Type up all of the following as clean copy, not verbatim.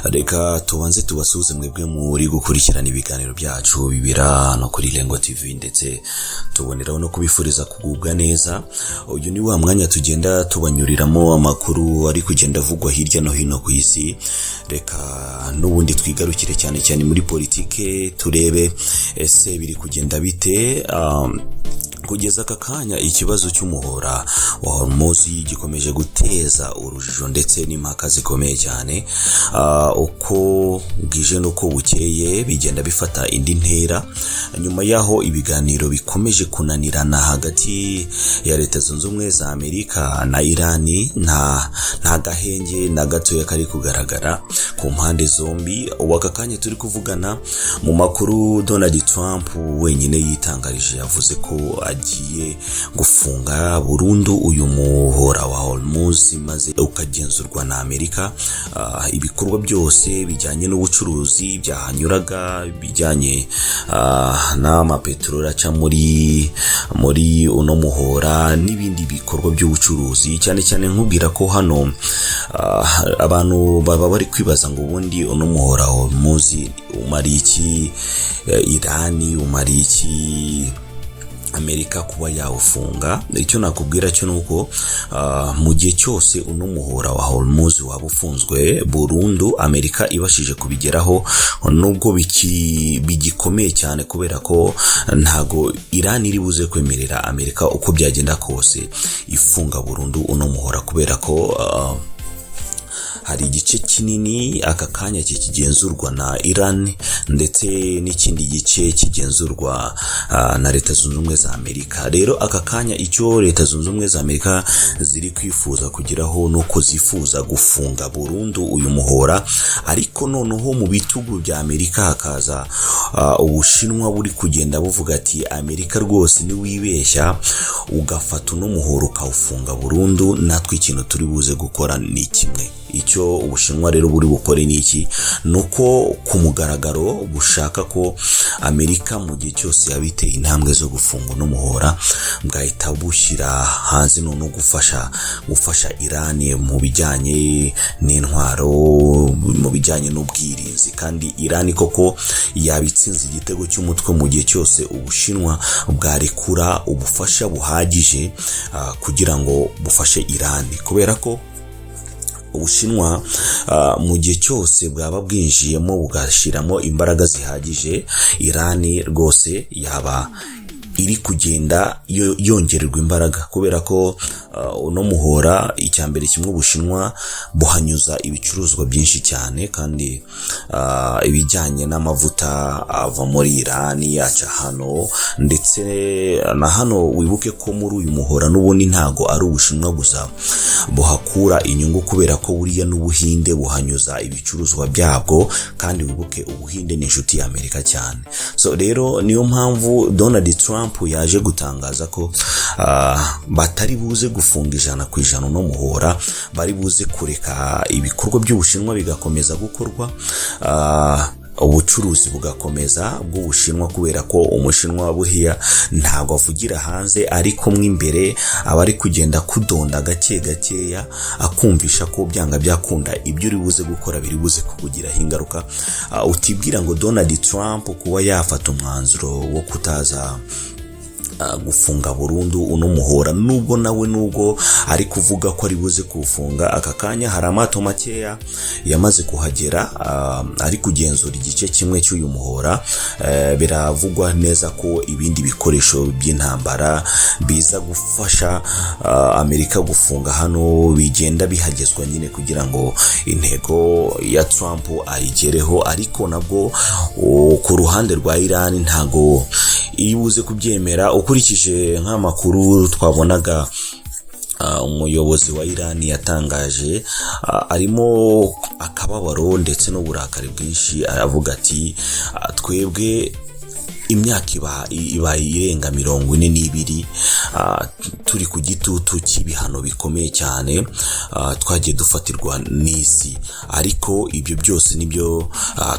Reka tubanze tubasuhuze mwebwe muri gukurikirana ibiganiro byacu bibera hano kuri Rengo TV, ndetse tuboneraho no kubifuriza kugubwa neza. Uyu ni wa mwanya tugenda tubanyuriramo amakuru ari kugenda avugwa hirya no hino ku isi. Reka n'ubundi twigarukire cyane cyane muri politike, turebe ese biri kugenda bite. Kugeza aka kanya, ikibazo cy'umuhora wa Hormuz gikomeje guteza urujijo ndetse n'impaka zikomeye cyane. Uko bwije n'uko bukeye bigenda bifata indi ntera, nyuma y'aho ibiganiro bikomeje kunanirana hagati ya Leta Zunze Ubumwe za Amerika na Irani. Nta gahenge na gatoya kari kugaragara ku mpande zombi. Ubu aka kanya turi kuvugana, mu makuru Donald Trump wenyine yitangarije, yavuze ko agiye gufunga burundu uyu muhora wa Hormuz, maze ukagenzurwa na Amerika. Ibikorwa byose bijyanye n'ubucuruzi byahanyuraga, bijyanye n'amapeteroli aca muri uno muhora n'ibindi bikorwa by'ubucuruzi. Cyane cyane nkubwira ko hano abantu baba bari kwibaza ngo ubundi uno muhora wa Hormuz umara iki Irani, umara iki Amerika kuba yawufunga? Icyo nakubwira cyo ni uko mu gihe cyose uno muhora wa Hormuz waba ufunzwe burundu, Amerika ibashije kubigeraho, nubwo bigikomeye cyane, kubera ko ntago Iran iri buze kwemerera Amerika uko byagenda kose ifunga burundu uno muhora, kubera ko hari igice kinini aka kanya kigenzurwa na Iran ndetse n'ikindi gice kigenzurwa na Leta Zunze Ubumwe za Amerika. Rero aka kanya icyo Leta Zunze Ubumwe za Amerika ziri kwifuza kugeraho ni uko zifuza gufunga burundu uyu muhora, ariko noneho mu bitugu bya Amerika hakaza Ubushinwa buri kugenda buvuga ati: "Amerika rwose, niwibeshya ugafata uno muhora ukawufunga burundu, natwe ikintu turi buze gukora ni kimwe." Icyo Ubushinwa rero buri bukore ni iki? Ni uko ku mugaragaro bushaka ko Amerika, mu gihe cyose yaba iteye intambwe zo gufunga uno muhora, bwahita bushyira hanze noneho gufasha Irani mu bijyanye n'intwaro, mu bijyanye n'ubwirinzi. Kandi Irani koko yaba itsinze igitego cy'umutwe mu gihe cyose Ubushinwa bwarekura ubufasha buhagije kugira ngo bufashe Irani, kubera ko Ubushinwa mu gihe cyose bwaba bwinjiyemo bugashyiramo imbaraga zihagije, Irani rwose yaba iri kugenda yongererwa imbaraga, kubera ko uno muhora, icya mbere kimwe, Ubushinwa buhanyuza ibicuruzwa byinshi cyane, kandi ibijyanye n'amavuta ava muri Irani aca hano ndetse na hano. Wibuke ko muri uyu muhora n'ubundi ntago ari Ubushinwa gusa buhakura inyungu, kubera ko buriya n'Ubuhinde buhanyuza ibicuruzwa byabwo, kandi wibuke Ubuhinde ni inshuti ya Amerika cyane. So rero niyo mpamvu Donald Trump yaje gutangaza ko batari buze gufunga 100% uno muhora, bari buze kureka ibikorwa by'Ubushinwa bigakomeza gukorwa, ubucuruzi bugakomeza bw'Ubushinwa, kubera ko Umushinwa buriya ntabwo avugira hanze, ariko mo imbere aba ari kugenda kudonda gake gakeya, akumvisha ko byanga byakunda ibyo uri buze gukora biri buze kukugiraho ingaruka. Utibwira ngo Donald Trump kuba yafata umwanzuro wo kutaza gufunga burundu uno muhora, nubwo nawe nubwo ari kuvuga ko ari buze kuwufunga, aka kanya hari amato makeya yamaze kuhagera, ari kugenzura igice kimwe cy'uyu muhora. Biravugwa neza ko ibindi bikoresho by'intambara biza gufasha Amerika gufunga hano bigenda bihagezwa nyine kugira ngo intego ya Trump ayigereho. Ariko nabwo ku ruhande rwa Iran ntago iri buze kubyemera, ukurikije nk'amakuru twabonaga umuyobozi wa Iran yatangaje, arimo akababaro ndetse n'uburakari bwinshi, aravuga ati: "Twebwe Imyaka ibaye irenga 42 turi ku gitutu cy'ibihano bikomeye cyane twagiye dufatirwa n'isi, ariko ibyo byose nibyo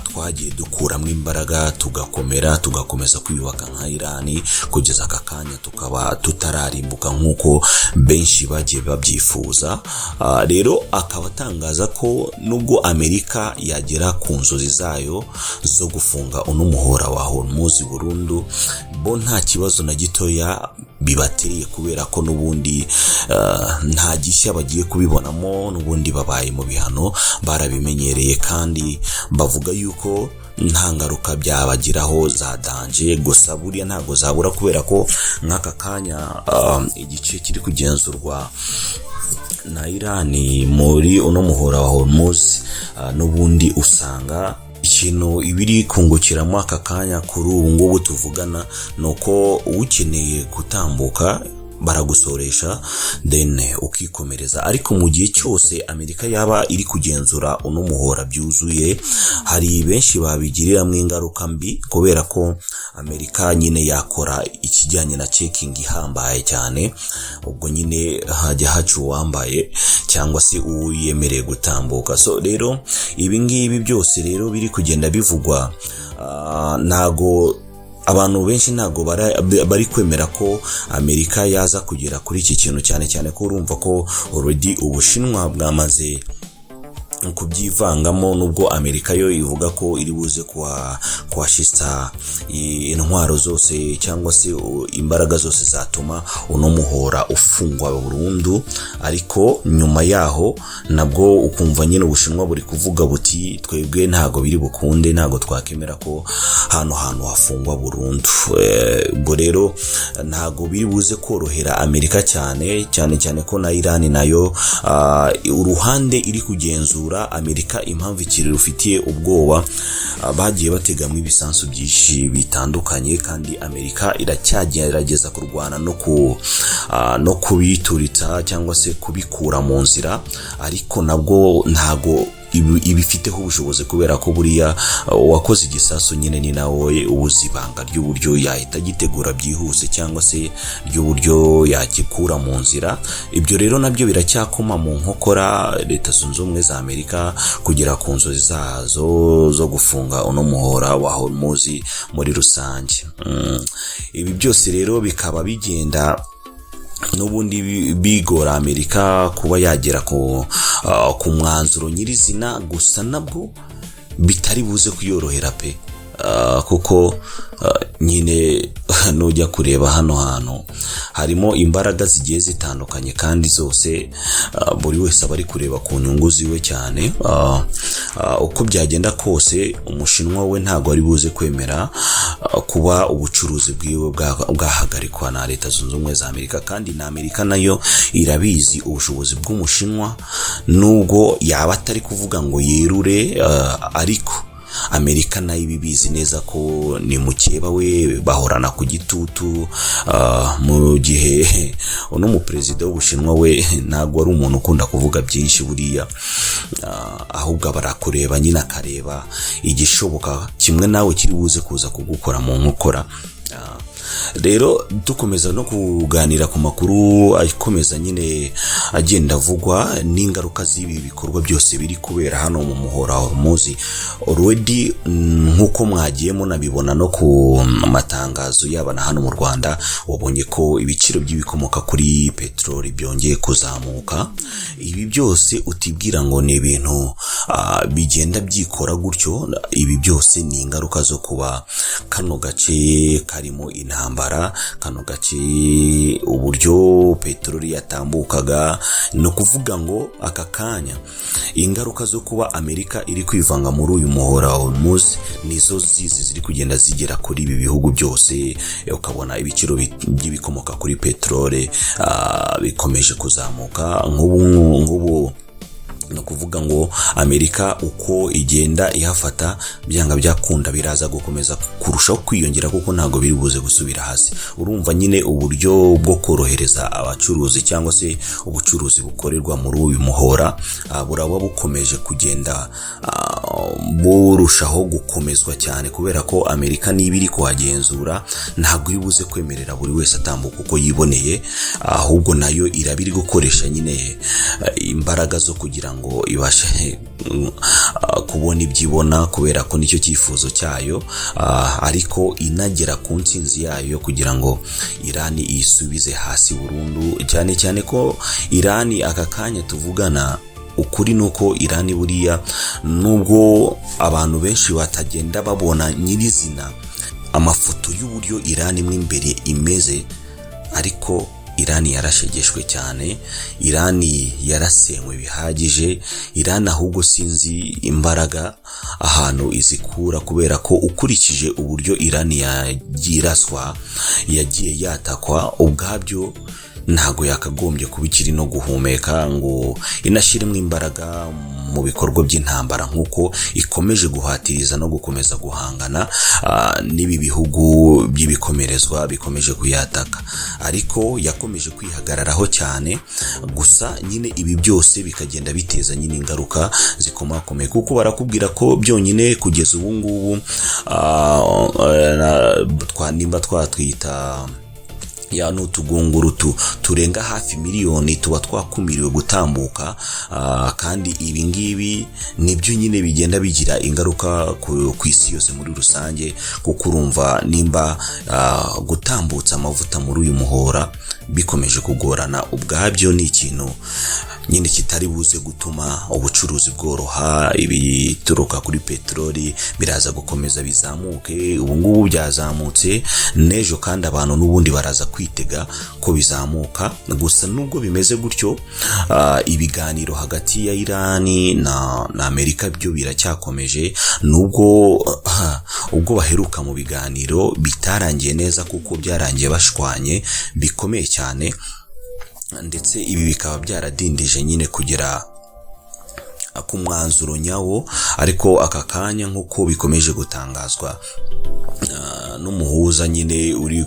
twagiye dukuramo imbaraga, tugakomera, tugakomeza kwiyubaka nka Irani kugeza aka kanya tukaba tutararimbuka nk'uko benshi bagiye babyifuza. Rero akaba atangaza ko nubwo Amerika yagera ku nzozi zayo zo gufunga uno muhora wa Hormuz burundu, bo nta kibazo na gitoya bibateye, kubera ko n'ubundi nta gishya bagiye kubibonamo. N'ubundi babaye mu bihano, barabimenyereye, kandi bavuga yuko nta ngaruka byabagiraho za danger. Gusa buriya ntabwo zabura, kubera ko nk'aka kanya igice kiri kugenzurwa na Irani muri uno muhora wa Hormuz, n'ubundi usanga ikintu ibiri kungukiramo aka kanya kuri ubu ngubu tuvugana ni uko ukeneye gutambuka baragusoresha, then ukikomereza. Ariko mu gihe cyose Amerika yaba iri kugenzura uno muhora byuzuye, hari benshi babigiriramo ingaruka mbi, kubera ko Amerika nyine yakora ikijyanye na checking ihambaye cyane. Ubwo nyine hajya haca uwambaye cyangwa se uwo yemereye gutambuka. So rero ibi ngibi byose rero biri kugenda bivugwa, ntago abantu benshi ntabwo bari kwemera ko Amerika yaza kugera kuri iki kintu, cyane cyane ko urumva ko already Ubushinwa bwamaze kubyivangamo, nubwo Amerika yo ivuga ko iri buze kuhashitsa intwaro zose cyangwa se imbaraga zose zatuma uno muhora ufungwa burundu. Ariko nyuma yaho nabwo ukumva nyine Ubushinwa buri kuvuga buti: "Twebwe ntago biri bukunde, ntago twakemera ko hano hantu hafungwa burundu." Ubwo rero ntago biri buze korohera Amerika cyane cyane, cyane ko na Irani nayo uruhande iri kugenzura, Amerika impamvu ikiri rufitiye ubwoba, bagiye bategamo ibisasu byinshi bitandukanye, kandi Amerika iracyagerageza kurwana no kubituritsa cyangwa se kubikura mu nzira, ariko nabwo ntago ibifiteho ubushobozi, kubera ko buriya uwakoze igisasu nyine ni nawe ubuze ibanga ry'uburyo yahita agitegura byihuse cyangwa se ry'uburyo yakikura mu nzira. Ibyo rero nabyo biracyakoma mu nkokora Leta Zunze Ubumwe za Amerika kugera ku nzozi zazo zo gufunga uno muhora wa Hormuz muri rusange. Ibi byose rero bikaba bigenda n'ubundi bigora Amerika kuba yagera ku mwanzuro nyirizina. Gusa nabwo bitari buze kuyorohera pe, kuko nyine nujya kureba hano hantu harimo imbaraga zigiye zitandukanye, kandi zose buri wese aba ari kureba ku nyungu ziwe cyane. Uko byagenda kose, Umushinwa we ntabwo ari buze kwemera kuba ubucuruzi bwiwe bwahagarikwa na Leta Zunze Ubumwe za Amerika, kandi na Amerika nayo irabizi ubushobozi bw'Umushinwa, nubwo yaba atari kuvuga ngo yerure, ariko Amerika nayo ibibizi neza ko ni mukeba we, bahorana ku gitutu, mu gihe uno muperezida w'Ubushinwa we ntabwo ari umuntu ukunda kuvuga byinshi buriya, ahubwo aba arakureba nyine, akareba igishoboka kimwe nawe kiri buze kuza kugukora mu nkokora. Rero dukomeza no kuganira ku makuru akomeza nyine agenda avugwa n'ingaruka z'ibi bikorwa byose biri kubera hano mu muhora wa Hormuz. Already nk'uko mwagiye munabibona no ku matangazo yaba na hano mu Rwanda, wabonye ko ibiciro by'ibikomoka kuri peteroli byongeye kuzamuka. Ibi byose utibwira ngo ni ibintu bigenda byikora gutyo, ibi byose ni ingaruka zo kuba kano gace karimo intambara, kano gace uburyo peteroli yatambukaga. Ni ukuvuga ngo aka kanya ingaruka zo kuba Amerika iri kwivanga muri uyu muhora wa Hormuz nizo zizi ziri kugenda zigera kuri ibi bihugu byose, ukabona ibiciro by'ibikomoka kuri peteroli bikomeje kuzamuka. Nk'ubu ni ukuvuga ngo Amerika uko igenda ihafata, byanga byakunda biraza gukomeza kurushaho kwiyongera, kuko ntabwo biri buze gusubira hasi. Urumva nyine uburyo bwo korohereza abacuruzi cyangwa se ubucuruzi bukorerwa muri uyu muhora buraba bukomeje kugenda. Burushaho gukomezwa cyane, kubera ko Amerika niba iri kuhagenzura, ntabwo iri buze kwemerera buri wese atambuka uko yiboneye, ahubwo nayo iraba iri gukoresha nyine imbaraga zo kugira ngo ibashe kubona ibyo ibona, kubera ko nicyo cyifuzo cyayo, ariko inagera ku ntsinzi yayo kugira ngo Irani iyisubize hasi burundu, cyane cyane ko Irani aka kanya tuvugana, ukuri ni uko Irani buriya, nubwo abantu benshi batagenda babona nyirizina amafoto y'uburyo Irani mo imbere imeze, ariko Irani yarashegeshwe cyane, Irani yarasenywe bihagije. Irani ahubwo sinzi imbaraga ahantu izikura, kubera ko ukurikije uburyo Irani yagiye iraswa, yagiye yatakwa, ubwabyo ntabwo yakagombye kuba ikiri no guhumeka ngo inashyiremo imbaraga mu bikorwa by'intambara nk'uko ikomeje guhatiriza no gukomeza guhangana n'ibi bihugu by'ibikomerezwa bikomeje kuyataka. Ariko yakomeje kwihagararaho cyane. Gusa nyine ibi byose bikagenda biteza nyine ingaruka zikomakomeye, kuko barakubwira ko byonyine kugeza ubu ngubu nimba twatwita ya n'utugunguru turenga hafi miliyoni tuba twakumiriwe gutambuka, kandi ibi ngibi nibyo nyine bigenda bigira ingaruka ku isi yose muri rusange, kuko urumva nimba gutambutsa amavuta muri uyu muhora bikomeje kugorana, ubwabyo ni ikintu nyine kitari buze gutuma ubucuruzi bworoha. Ibituruka kuri peteroli biraza gukomeza bizamuke. Ubu ngubu byazamutse, n'ejo kandi abantu n'ubundi baraza kwitega ko bizamuka. Gusa nubwo bimeze gutyo, ibiganiro hagati ya Irani na Amerika byo biracyakomeje, nubwo ubwo baheruka mu biganiro bitarangiye neza, kuko byarangiye bashwanye bikomeye cyane, ndetse ibi bikaba byaradindije nyine kugera ku mwanzuro nyawo. Ariko aka kanya, nk'uko bikomeje gutangazwa n'umuhuza nyine uri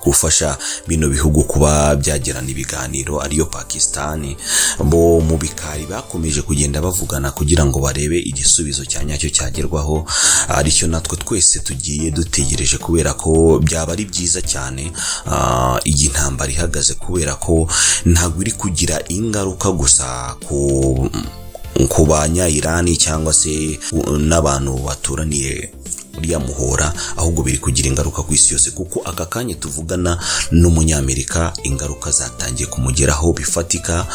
gufasha bino bihugu kuba byagirana ibiganiro, ariyo Pakistan, bo mu bikari bakomeje kugenda bavugana kugira ngo barebe igisubizo cya nyacyo cyagerwaho, aricyo natwe twese tugiye dutegereje, kubera ko byaba ari byiza cyane iyi ntambara ihagaze, kubera ko ntabwo iri kugira ingaruka gusa ku banya-Irani cyangwa se n'abantu baturaniye uriya muhora, ahubwo biri kugira ingaruka ku isi yose, kuko aka kanya tuvugana n'Umunyamerika ingaruka zatangiye kumugeraho bifatika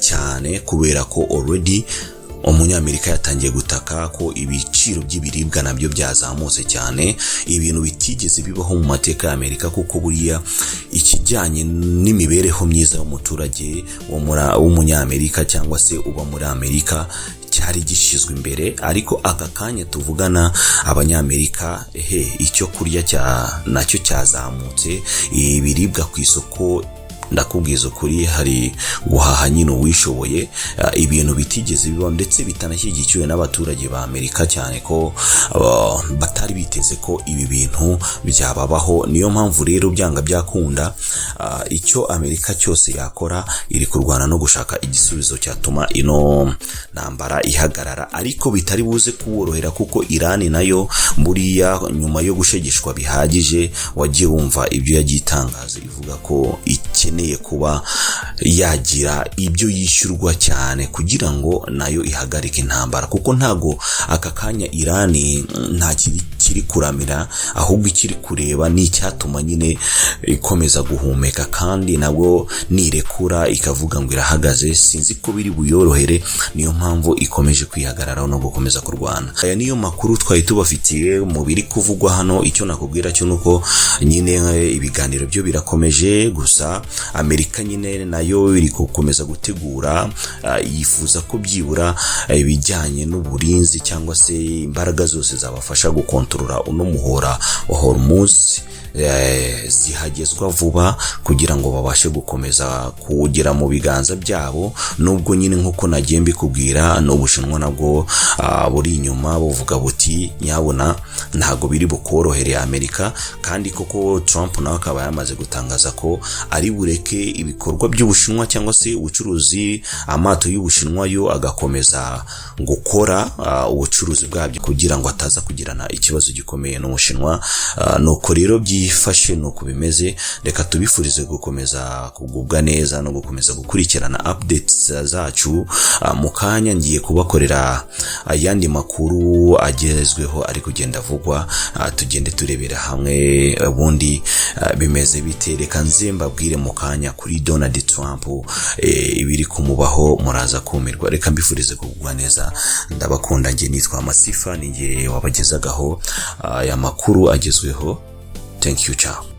cyane, kubera ko already Umunyamerika yatangiye gutaka ko ibiciro by'ibiribwa nabyo byazamutse cyane, ibintu bitigeze bibaho mu mateka ya Amerika, kuko buriya ikijyanye n'imibereho myiza y'umuturage w'Umunyamerika cyangwa se uba muri Amerika cyari gishyizwe imbere. Ariko aka kanya tuvugana, Abanyamerika he, icyo kurya cya nacyo cyazamutse, ibiribwa ku isoko, ndakubwiza ukuri, hari guhaha nyine uwishoboye, ibintu bitigeze bibaho ndetse bitanashyigikiwe n'abaturage ba Amerika, cyane ko batari biteze ko ibi bintu byababaho. Niyo mpamvu rero byanga byakunda, icyo Amerika cyose yakora, iri kurwana no gushaka igisubizo cyatuma ino ntambara ihagarara, ariko bitari buze kuworohera, kuko Irani nayo buriya nyuma yo gushegeshwa bihagije, wagiye wumva ibyo yagiye itangaza ivuga ko ikeneye kuba yagira ibyo yishyurwa cyane kugira ngo nayo ihagarike intambara, kuko ntago aka kanya Irani nta kiri kuramira, ahubwo ikiri kureba ni icyatuma nyine ikomeza guhumeka. Kandi nabwo nirekura ikavuga ngo irahagaze, sinzi ko biri buyorohere. Niyo mpamvu ikomeje kwihagararaho no gukomeza kurwana. Aya niyo makuru twari tubafitiye mu biri kuvugwa hano. Icyo nakubwira cyo nuko nyine ibiganiro byo birakomeje, gusa Amerika nyine nayo iri gukomeza gutegura, yifuza ko byibura ibijyanye n'uburinzi cyangwa se imbaraga zose zabafasha gukontorora uno muhora wa Hormuz zihagezwa vuba, kugira ngo babashe gukomeza kuwugera mu biganza byabo, nubwo nyine nk'uko nagiye mbikubwira, n'Ubushinwa nabwo buri inyuma buvuga buti: "Nyabuna ntabwo biri bukorohere Amerika." Kandi koko Trump nawe akaba yamaze gutangaza ko ari buze. bureke ibikorwa by'Ubushinwa cyangwa se ubucuruzi, amato y'Ubushinwa yo agakomeza gukora ubucuruzi bwabyo kugira ngo ataza kugirana ikibazo gikomeye n'Ubushinwa. Nuko rero byifashe, nuko bimeze. Reka tubifurize gukomeza kugubwa neza no gukomeza gukurikirana updates zacu. Mu kanya ngiye kubakorera ayandi makuru agezweho ari kugenda avugwa, tugende turebera hamwe ubundi bimeze bite. Reka nze mbabwire mu kanya kuri Donald Trump, ibiri kumubaho muraza kumirwa. Reka mbifurize kugubwa neza, ndabakunda. Njye nitwa Masifa, ni njye wabagezagaho aya makuru agezweho. Thank you, ciao.